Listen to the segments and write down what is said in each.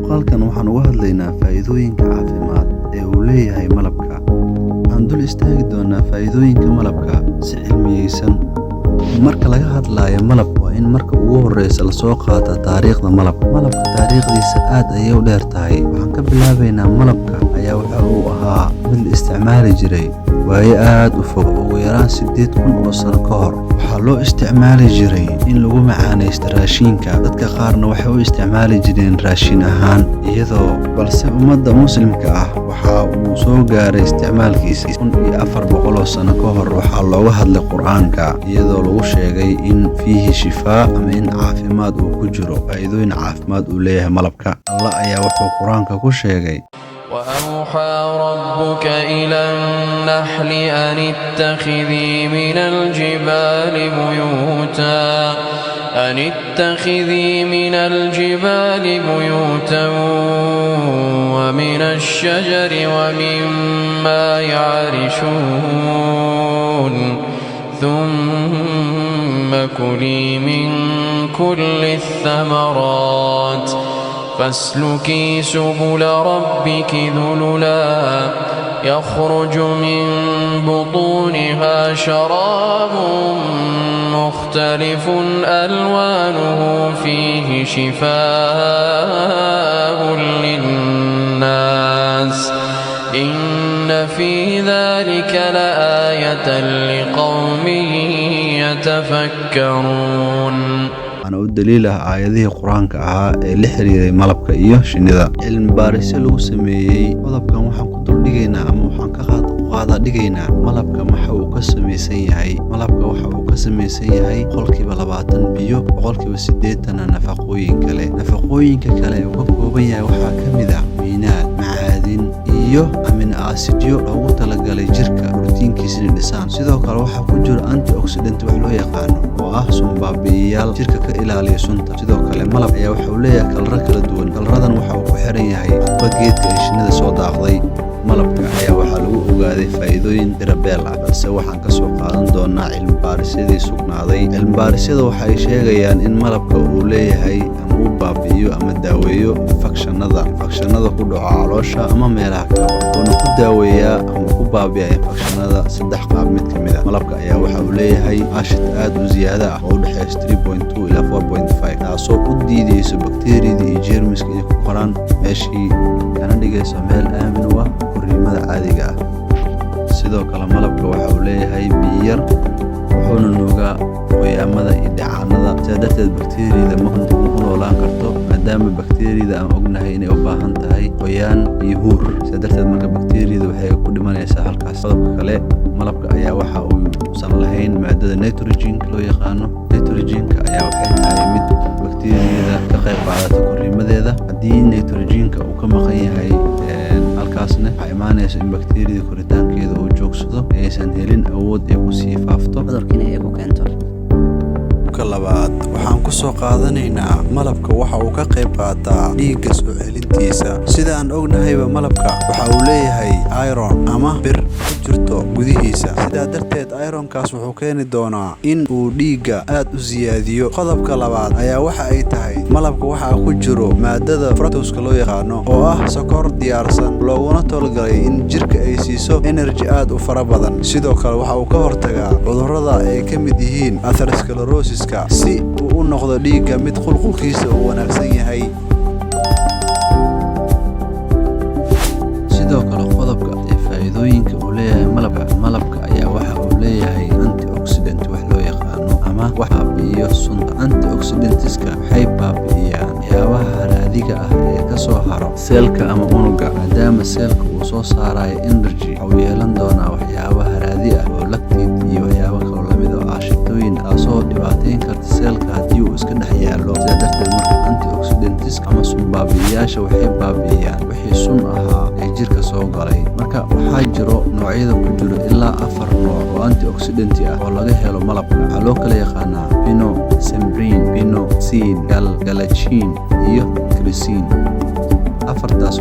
Muuqaalkan waxaan uga hadlaynaa faa'iidooyinka caafimaad ee uu leeyahay malabka. Waxaan dul istaagi doonaa faa'iidooyinka malabka si cilmiyeysan. Marka laga hadlayo malab, waa in marka ugu horreysa la soo qaataa taariikhda malabka. Malabka taariikhdiisa aad ayay u dheer tahay. Waxaan ka bilaabaynaa malabka ayaa waxa uu ahaa mid la isticmaali jiray waayo aad u fog, ugu yaraan 8000 oo sano ka hor. Waxaa loo isticmaali jiray in lagu macaanaysto raashinka, dadka qaarna waxay u isticmaali jireen raashin ahaan, iyadoo balse ummadda Muslimka ah waxa uu soo gaaray isticmaalkiisa 1400 oo sano ka hor. Waxaa looga hadlay Qur'aanka, iyadoo lagu sheegay in fiihi shifaa ama in caafimaad uu ku jiro, faa'iidooyin caafimaad uu leeyahay malabka. Allah ayaa wuxuu Qur'aanka ku sheegay: وأوحى ربك إلى النحل أن اتخذي من الجبال بيوتا أن اتخذي من الجبال بيوتا ومن الشجر ومما يعرشون، ثم كلي من كل الثمرات فاسلكي سبل ربك ذللا، يخرج من بطونها شراب مختلف ألوانه فيه شفاء للناس، إن في ذلك لآية لقوم يتفكرون. Waxaana u daliil ah aayadihii Qur-aanka ahaa ee la xiriiray malabka iyo shinnida. Cilmi baarisyo lagu sameeyey qodobkan waxaan ku duldhigaynaa ama waxaan ka qaadaa dhigaynaa malabka waxa uu ka samaysan yahay. Malabka waxa uu ka samaysan yahay 20% biyo, 80%-na nafaqooyin kale. Nafaqooyinka kale ee uu ka kooban yahay waxaa ka mid ah miinaad, macaadin iyo amino acidyo loogu talagalay jirka borotiinkiisina dhisaan. Sidoo kale waxaa ku jira antioxidant wax loo yaqaano, oo ah sun baabi'iyayaal jirka ka ilaaliya sunta. Sidoo kale malab ayaa waxa uu leeyahay kalaro kala duwan. Kalaradan waxa uu ku xiran yahay hadba geedka ay shinnida soo daaqday. Malabka ayaa waxaa lagu ogaaday faa'iidooyin tirabeel ah, balse waxaan ka soo qaadan doonaa cilmi baarisyadii sugnaaday. Cilmi baarisyada waxay sheegayaan in malabka uu leeyahay ama uu baabi'iyo ama daaweeyo infekshanada ku dhaco caloosha ama meelaha kale, wuxuuna ku daaweeyaa ama ku baabi'iyaa infekshanada saddex qaab mid ka mid ah. Malabka ayaa waxa uu leeyahay acid aad u ziyaada ah oo u dhexeeya 3.2 ilaa 4.5, taasoo u diideyso bakteeriyada iyo jeermiska inay ku koraan meeshii, kana dhigayso meel aamin u ah korriimada caadiga ah. Sidoo kale malabka waxa uu leeyahay biyo yar, wuxuuna nuugaa qoyaamada iyo dheecaanada. Sidaa darteed bakteeriyada ma ku noolaan karto, maadaama bakteeriyada aan ognahay inay u baahan tahay qoyaan iyo huur. Sidaa darteed marka bakteeriyada waxay ku dhimanaysaa halkaas. Qodobka kale, malabka ayaa waxa uusan lahayn maadada nitrogenka loo yaqaano. Nitrogenka ayaa waxay tahay mid bakteeriyada ka qayb qaadata korriimadeeda. Haddii nitrogenka uu ka maqan yahay halkaasna, waxaa imaanaysa in bakteeriyada koritaankeeda uu joogsado, aysan helin awood ay ku sii faafto, cudurkiina ay ku keento. Ka labaad waxaan ku soo qaadanaynaa malabka waxa uu ka qayb qaataa dhiigga soo celintiisa. Sida aan ognahayba, malabka waxa uu leeyahay iron ama bir ku jirto gudihiisa. Sidaa darteed ironkaas wuxuu keeni doonaa in uu dhiigga aad u siyaadiyo. Qodobka labaad ayaa waxa ay tahay malabka waxaa ku jiro maadada fructose-ka loo yaqaano, oo ah sokor diyaarsan looguna talagalay in jirka ay siiso energy aad u fara badan. Sidoo kale waxa uu ka hortagaa cudurrada ay ka mid yihiin atherosclerosiska, si uu u noqdo dhiigga mid qulqulkiisa uu wanaagsan yahay. Sidoo kale qodobka ee faa'iidooyinka uu leeyahay malabka, malabka ayaa waxa uu leeyahay antioxidant wax loo yaqaano ama wax baabi'iyo sunta. Antioxidantska waxay baabi'iyaan waxyaabaha haraadiga ah ee ka soo haro seelka ama unugga. Maadaama seelka uu soo saarayo energy, waxa uu yeelan doonaa waxyaabo haraadi ah oo lactate iyo waxyaabo kaloo lamid oo ah shitooyin, taasoo dhibaateyn karta seelka haddii uu iska dhex yaallo. Sidaa darteed marka antioxidantska ama sun baabi'iyaasha waxay baabi'iyaan wixii sun ahaa ee jirka soo galay. Marka waxaa jiro noocyada ku jiro ilaa afar nooc oo antioxidant ah oo laga helo malabka. Waxaa loo kala yaqaanaa pinocembrin, pinocin, galacin iyo chrysin, afartaas.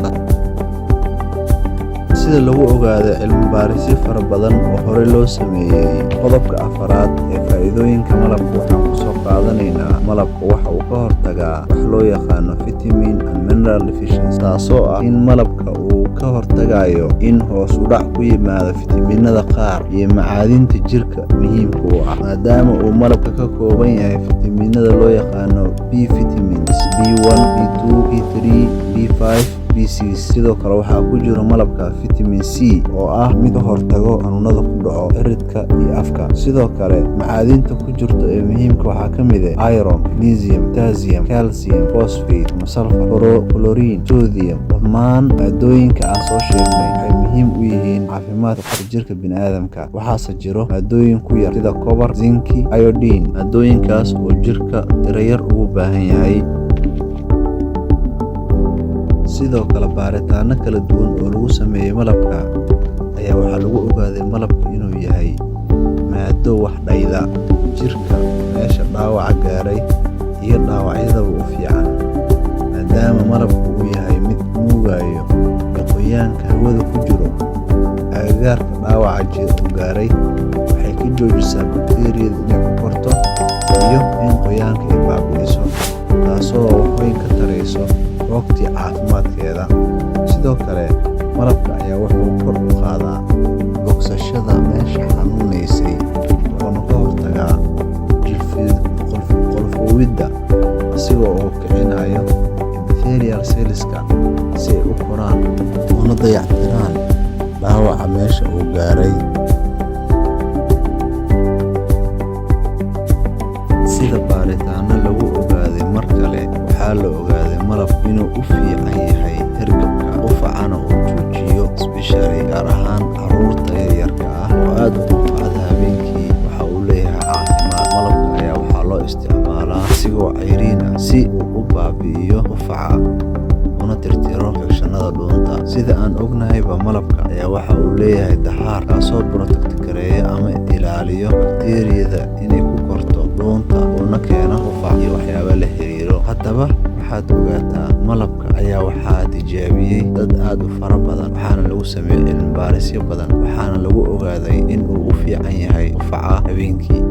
Sida lagu ogaaday cilmi baarisyo fara badan oo horey loo sameeyey. Qodobka afaraad ee faa'iidooyinka malabka waxaan ku soo qaadanaynaa malabka waxa uu ka hortagaa hortagaa wax loo yaqaano vitamin and mineral deficiency, taasoo ah in malabka uu ka hortagayo in hoos u dhac ku yimaado fitamiinada qaar iyo macaadinta jirka muhiimka u ah, maadaama uu malabka ka kooban yahay fitamiinada loo yaqaano B vitamins: B1, B2, B3, B5, B6. Sidoo kale waxaa ku jiro malabka vitamin C, oo ah mid ka hortago xanuunada ku dhaco ciridka iyo afka. Sidoo kale macaadinta ku jirto ee muhiimka waxaa ka mid ah iron, magnesium, potassium, calcium, phosphate ama sulfur, chlorine, sodium. Dhammaan maadooyinka aan soo sheegnay waxay muhiim u yihiin caafimaadka jirka bini'aadamka. Waxaase jiro maadooyin ku yar sida copper, zinc, iodine, maadooyinkaas oo jirka tiro yar ugu baahan yahay. Sidoo kale baaritaano kala duwan oo lagu sameeyey malabka ayaa waxaa lagu ogaaday malabka inuu yahay maado wax dhayda jirka, meesha dhaawaca gaaray iyo dhaawacyadaba u fiican, maadaama malabku uu yahay mid nuugayo iyo qoyaanka hawada ku jiro agagaarka dhaawaca uu gaaray. Waxay ka joojisaa bakteeriyada inay ku korto iyo in qoyaanka ay baabi'iso, taasoo wax weyn ka tarayso goobtii caafimaadkeeda. Sidoo kale malabka ayaa wuxuu kor u qaadaa bogsashada meesha xanuunaysay, wuxuuna ka hortagaa qolfoowidda, asigoo oo kicinayo epithelial cells-ka si ay u koraan una dayactiraan dhaawaca meesha uu gaaray. Sida baaritaano lagu ogaaday, mar kale waxaa la ogaaday malabku inuu u fiican yahay hargabka, qufacana uu joojiyo, especially gaar ahaan carruurta yaryarka ah oo aad u qufacda habeenkii. Waxa uu leeyahay caafimaad. Malabka ayaa waxaa loo isticmaalaa isigoo cayriin ah si uu u baabi'iyo qufaca una tirtiro infekshanada dhuunta. Sida aan ognahayba, malabka ayaa waxa uu leeyahay dahaar, kaasoo protect gareeya ama ilaaliyo bakteeriyada inay ku korto dhuunta una keeno qufac iyo waxyaabo la xiriiro. Haddaba waxaad ogaataa, malabka ayaa waxaa tijaabiyey dad aad u fara badan, waxaana lagu sameeyey cilmi baarisyo badan, waxaana lagu ogaaday in uu u fiican yahay qufaca habeenkii.